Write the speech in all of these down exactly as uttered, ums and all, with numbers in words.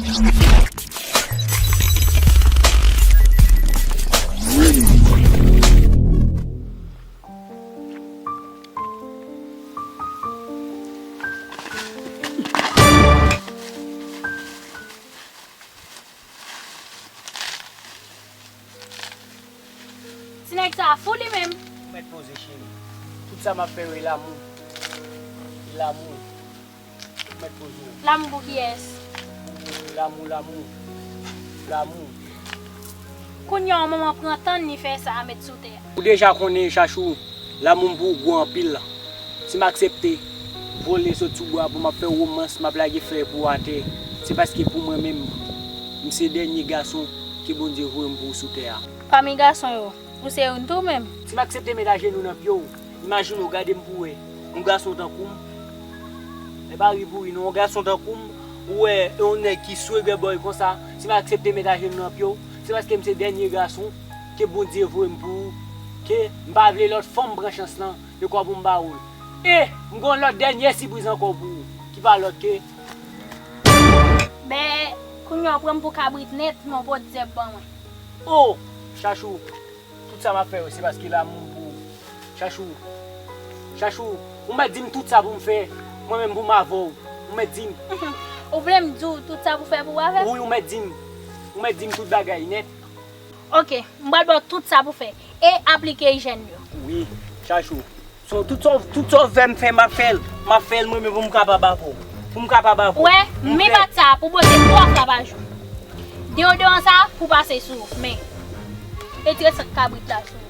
Ti nèg sa a fou li menm. Ou mèt poze, cheri. Tout sa m ap fè yo e lanmou. E lanmou. Ou mèt poze w. Lanmou pou kiyès? Lanmou, lanmou. Lanmou. Kounye a, yon manman pran tan li fè sa a met sou tè a. Ou deja konnen, Chachou, lanmou m pou ou gwo anpil. Si m aksepte vole sot sou bwa pou m ap fè womans, m ap lage flè pou ou atè, se paske pou mwen menm, m se dènye gason ke Bondye voye m pou ou sou tè a. Pami gason yo, ou se youn tou menm? Si m aksepte met ajenou nan pye w, imajine w, gade m pou w wè. Yon gason tankou m, e pa ri pou ri non, yon gason tankou m, ou wè yon nèg ki swegè bòy konsa, si m aksepte met ajenou nan pye w, se paske m se dènye gason ke Bondye voye m pou ou, ke m pa vle lòt fanm pran chans lan, dekwa pou m ba ou l. E m gen yon lòt dènye sipriz ankò pou ou, ki pa lòt ke. Ben, kounye a w pran m pou kabrit nèt, men w pot zèb ban mwen. O! Chachou, tout sa m ap fè yo, se paske lanmou m pou ou. Chachou, Chachou, ou mèt di m tout sa pou m fè, mwen menm pou m avè w. Ou mèt di m. Ou vle m di w tout sa pou fè pou w avè m? Wi, ou mèt di m. Ou mèt di m tout bagay nèt. Oke, m pral ba w tout sa pou fè. E aplike ijèn yo. Wi, Chachou. So, tout sa, tout sa w vle m fè, m ap fè l. M ap fè l mwen menm pou m kapab avè w. Pou m kapab avè w. Wè, men pat sa pou bote twa fwa pa jou. Deyodoran sa pou pase sou ou, men. Retire san kabrit la sou ou.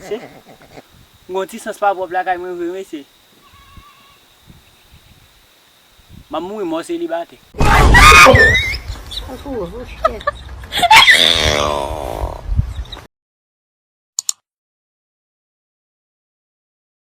Se, m gon ti sans pa pwòp lakay mwen vre, mesye. M ap mouri mò selibatè. Ou fou, ou fou, shit.